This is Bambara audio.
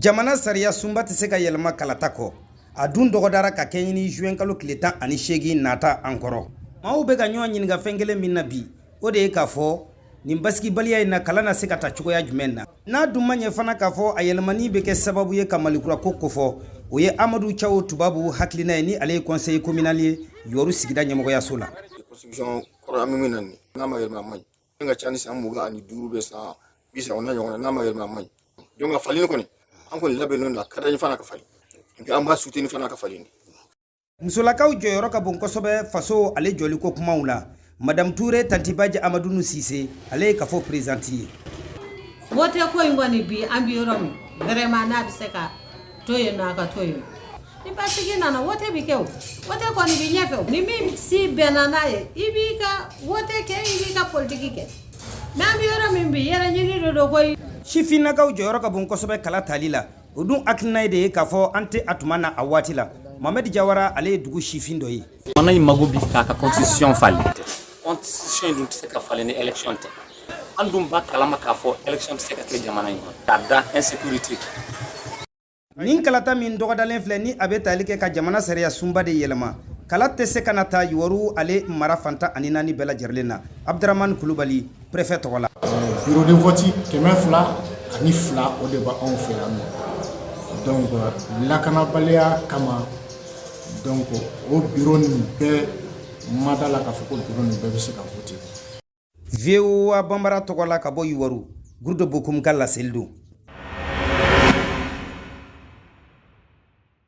Jamana sariya sunba tɛ se ka yɛlɛma kalata kɔ. A dun dɔgɔdara ka kɛɲɛ ni juin kalo tile 18 nata an kɔrɔ. Maaw bɛ ka ɲɔgɔn ɲininka fɛn kelen min na bi, o de ye k'a fɔ nin basigibaliya in na, kala na se ka ta cogoya jumɛn na? N'a dun ma ɲɛ fana k'a fɔ a yɛlɛmani bɛ kɛ sababu ye ka Malikura ko kofɔ. O ye Amadu Cawo Tubabu hakilina ye, ni ale ye conseiller communal ye Yuwaru sigida ɲɛmɔgɔyaso la. Constitution kɔrɔ an bɛ min na nin, n'a ma yɛlɛma, a man ɲi. Min ka ca ni san 25 bɛ san 30 n'a ɲɔgɔn na, n'a ma yɛlɛma, a man ɲi. Donc a falenni kɔni, an kɔni labɛnnen don, a ka d'an ye fana ka falen, an b'a soutenir fana ka falen. Musolakaw jɔyɔrɔ ka bon kosɛbɛ faso ale jɔliko kumaw la. Madame Ture Tantibaji Amadunu Sise, ale ye kafo présidente ye. Wote ko in kɔni, bi an bi yɔrɔ min, vraiment, n'a bɛ se ka to yen nɔ, a ka to yen. Ni basigi nana, wote bi kɛ. O wote kɔni bi ɲɛfɛ. O ni min si bɛnna n'a ye, i b'i ka wote kɛ, i b'i ka politiki kɛ. Mais an bi yɔrɔ min bi, yɛrɛ ɲini de don koyi. Sifinnakaw jɔyɔrɔ ka bon kosɛbɛ kala tali la. O dun hakilina ye de ye k'a fɔ an tɛ a tuma na a waati la. Mamadi Jawara, ale ye dugu sifin dɔ ye. Jamana in mago bi k'a ka constitution falen. Constitution in dun tɛ se ka falen ni élection tɛ. An dun b'a kalama k'a fɔ élection tɛ se ka kɛ jamana in kɔnɔ k'a da insécurité. Nin kalata min dɔgɔdalen filɛ, ni a bɛ tali kɛ ka jamana sariya sunba de yɛlɛma, kala tɛ se ka na taa Yuwaru ale mara fan 14 bɛɛ lajɛlen na. Abdramani Kulubali, préfet tɔgɔ la. Bureau de vote 202, o de b'anw fɛ yan nɔ. Donc lakanabaliya kama, donc o bureau nin bɛɛ ma da la k'a fɔ ko bureau nin bɛɛ bɛ se ka voter. VOA Banbara tɔgɔ la, ka bɔ Yuwaru, Gurudo Bokum ka laseli don.